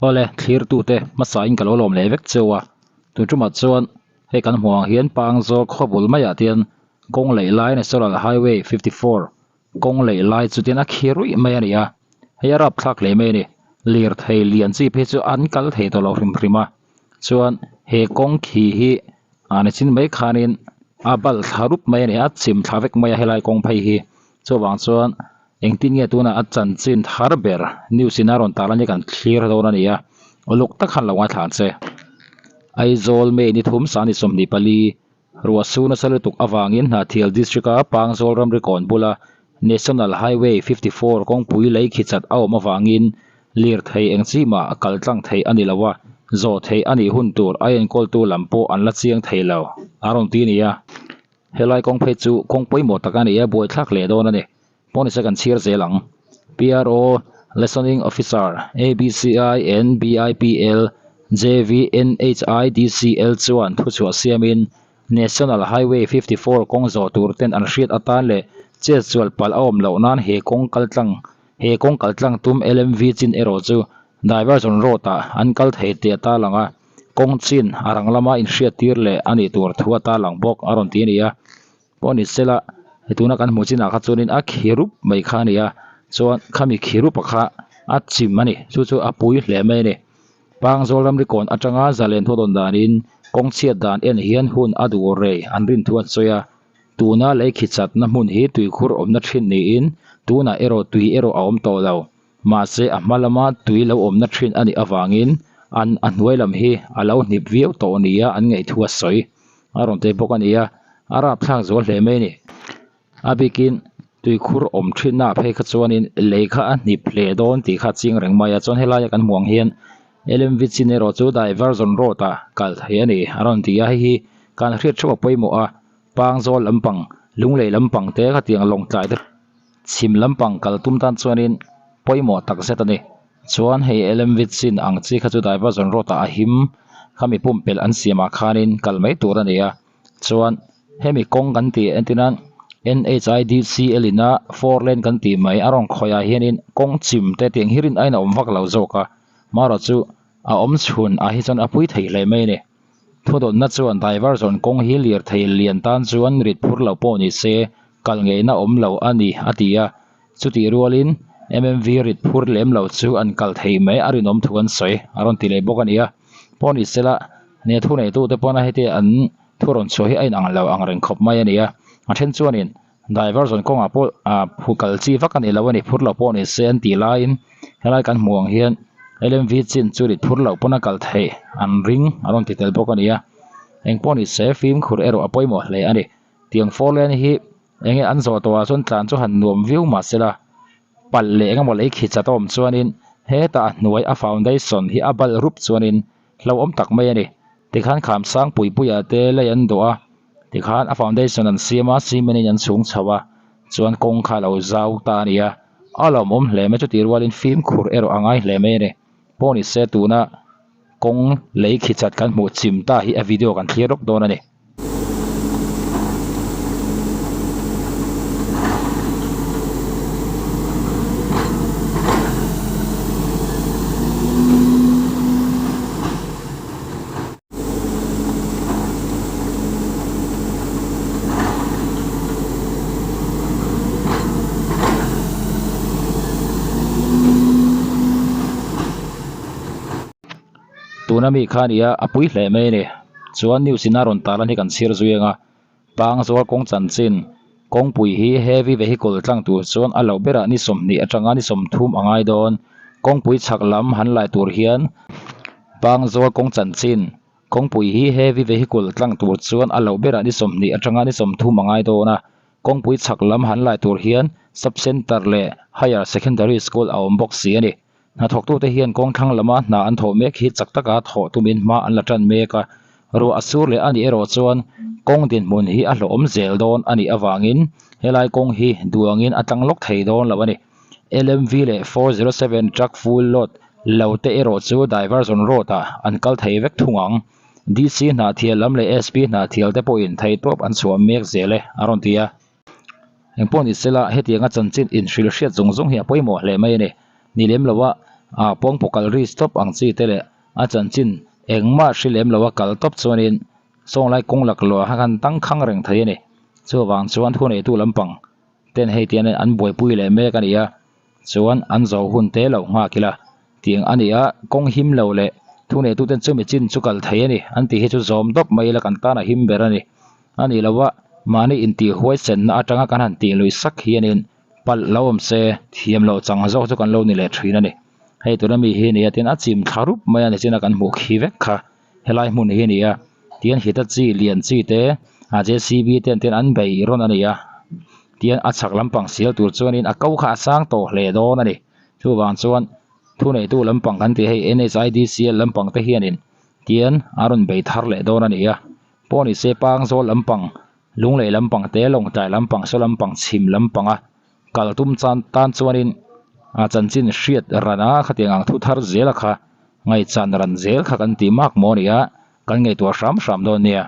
Awle, thlirtute hmasain ka lo lawm leh vek cheu a, tun tumah chuan hei kan hmuh ang hian Pangzawl khawbul maiah tian kawng leih lai National Highway 54 kawng leih lai chu tian a khi ruih mai a ni a, hei a rapthlak hle mai a ni. Lirthei lian chi phei chu an kal thei tawh lo hrim hrim a, chuan he kawng khi hi a nichin mai khanin a bal thla rup mai a ni a, chim thla vek mai a helai kawng phei hi chuvang chuan Engtin nge tunah a chanchin thar ber news in a rawn tarlan hi kan thlir dawn a ni a, uluk tak khan lo ngaithla ang che. Aizawl May ni thum sani 24, ruah su nasa lutuk avangin Hnahthial District a Pangzawl ramri kawn bula National Highway 54 kawngpui lei khi chat a awm avangin lirthei eng chi mah kal tlang theih a ni lo a, zawh theih a nih hun tur a enkawltu lam pawh an la chiang thei lo a rawn ti a ni a. Helai kawng phei chu kawng pawimawh tak a ni a, buaithlak hle dawn a ni. Pawh nise kan chhiar zel ang. PRO, Liasoning Officer, ABCI NBIPL, JVNHIDCL chuan thuchhuah siamin National Highway 54 kawng zawh tur ten an hriat atan leh chetsual palh a awm loh nan he kawng kaltlang he kawng kaltlang tum LMV chin erawh chu Diversion Road ah an kal thei tih a tarlang a. Kawng chin a rang lama inhriattir leh a nih tur thu a tarlang bawk a rawn ti a ni a. Pawh ni sela, hei tuna kan hmuh chinah kha chuanin a khi rup mai kha a ni a, chuan khami khi rupa kha a chim a ni, chu chu a pui hle mai a ni. Pangzawl ramri kawn atanga zalen thu dawn danin kawng chhiat dan en hian hun a duh rei an rin thu an sawi a, tuna lei khi chatna hmun hi tuikhur awmna thin niin tunah erawh tui erawh a awm tawh lo. Mahse a hma lama tui lo awmna thin a nih avangin an a hnuai lam hi a lo hnip viau tawh nia an ngaih thu a sawi. A rawn tei bawk a ni a, a rapthlak zual hle mai a ni. A bikin tuikhur awm thinna ah phei kha chuanin lei kha a hnip hle dawn tih kha a ching reng mai a, chuan helaia kan hmuh ang hian LMV chin erawh chu Diversion Road ah kal thei a ni a rawn ti a, hei hi kan hriat theuh a pawimawh a, Pangzawl lampang, Lunglei lampang te khatiang lawngtlai te. Chhim lampang kal tum tan chuanin pawimawh tak zet a ni. Chuan hei LMV chin ang chi kha chu Diversion Road ah a him khami pumpelh an siamah khanin kal mai tur a ni a. Chuan hemi kawng kan tih entir nan NHIDCL ina four lane kan tih mai a rawn khawih ah hianin kawng chim te tiang hi rin aiin a awm vak lo zawk a. Marawh chu a awm chhun ah hi chuan a pui thei hle mai a ni. Thudawnna chuan Diversion kawng hi lirthei lian tan chuan rit phur lo pawh ni se kal ngeihna awm lo a ni, a ti a. Chutih rualin MMV rit phur lem lo chu an kal theih mai a rinawm thu an sawi a rawn ti leh bawk a ni a. Pawh ni sela, nia thuneitute pawna heti an thu rawn chhuah hi a inang lo ang reng khawp mai a ni a. A then chuanin Diversion kawngah pawh phu kal chi vak a ni lo a ni, phur lo pawh ni se an tih laiin helai kan hmuh ang hian LMV chin chu rit phur loh pawn a kal theih an ring a rawn ti tel bawk a ni a. Engpawh ni se fimkhur erawh a pawimawh hle a ni. Tiang four lane hi eng nge an zawh tawhah chuan tlan chu han nuam viau mahsela palh leh eng emaw lei khi chat a awm chuanin hetah a hnuai a foundation hi a balh rup chuanin hlauhawm tak mai a ni. Tikhan Khamsang Puipuia te lei an dawh a, tikhan a foundation an siam a, cement in an chhung chho a, chuan kawng kha a lo zau ta a ni a, a lawmawm hle mai chutih rualin fimkhur erawh a ngai hle mai a ni. Pawh ni se tuna kawng lei khi chat kan hmuh chim ta hi a video kan thlir rawk dawn a ni. Tuna mi kha a ni a, a pui hle mai a ni. Chuan news in a rawn tarlan hi kan chhiar zui ang a, Pangzawl kawng chanchin kawngpui hi heavy vehicle tlang tur chuan a loh berah ni 20 atanga ni 30 a ngai dawn. Kawngpui chhak lam han lai tur hian Pangzawl kawng chanchin kawngpui hi heavy vehicle tlang tur chuan a loh berah ni 20 atanga ni 30 a ngai dawn a. Kawngpui chhak lam han lai tur hian sub centre leh higher secondary school a awm bawk si a ni. Hnathawktute hian kawngthlang lama hna an thawh mek hi chak taka thawh tumin hma an la tan mek a, ruah a sur leh a nih erawh chuan kawng dinhmun hi a hlawhawm zel dawn a nih avangin helai kawng hi duangin a tlang lawk thei dawn lo a ni. LMV leh 407 truck full load lo te erawh chu diversion road ah an kal thei vek thung ang. DC hnahthial lam leh SP hnahthial te pawhin theihtawp an chhuah mek zel e, a rawn ti a. Engpawh ni sela, hetianga chanchin inhrilh hriat zawng zawng hi a pawimawh hle mai a ni. Ni lem lo a, Ah pawngpaw kal risk tawp ang chi te leh a chanchin engmah hri lem lo a kal tawp chuanin sawnglai kawng laklawh ah khan tangkhang reng thei a ni. Chuvang chuan thuneitu lampang ten hei tian an buaipui leh mek a ni a, chuan an zo hun te lo nghak ila tiang a ni a, kawng him lo leh thuneitu ten chumi chin chu kal thei a ni an tih hi chu zawm dawp mai ila kan tan a him ber a ni. A nih loh a, mahni intih huaisenna atanga kan han tih lui sak hianin palh lo awm se thiam loh chang zawk chu kan lo ni leh thin a ni. Hei tuna mi hi a ni a tin a chim thla rup mai a ni chin a kan hmuh khi vek kha helai hmun hi a ni a tian Hitachi lian chi te a J_C_B te an tian an bei rawn a ni a tian a chhak lampang sial tur chuanin a ko kha a sang tawh hle dawn a ni chuvang chuan thuneitu lampang kan tih hei N_H_I_D_C_L lampang te hianin tian a rawn bei thar leh dawn a ni a pawh ni se pangzawl lampang Lunglei lampang te Lawngtlai lampang saw lampang chhim lampanga kal tum chan tan chuanin a chanchin hriat ran a khatiang ang thu thar zel a kha ngaihchan ran zel kha kan tih mak maw a ni a kan ngaihtuah hram hram dawn nia.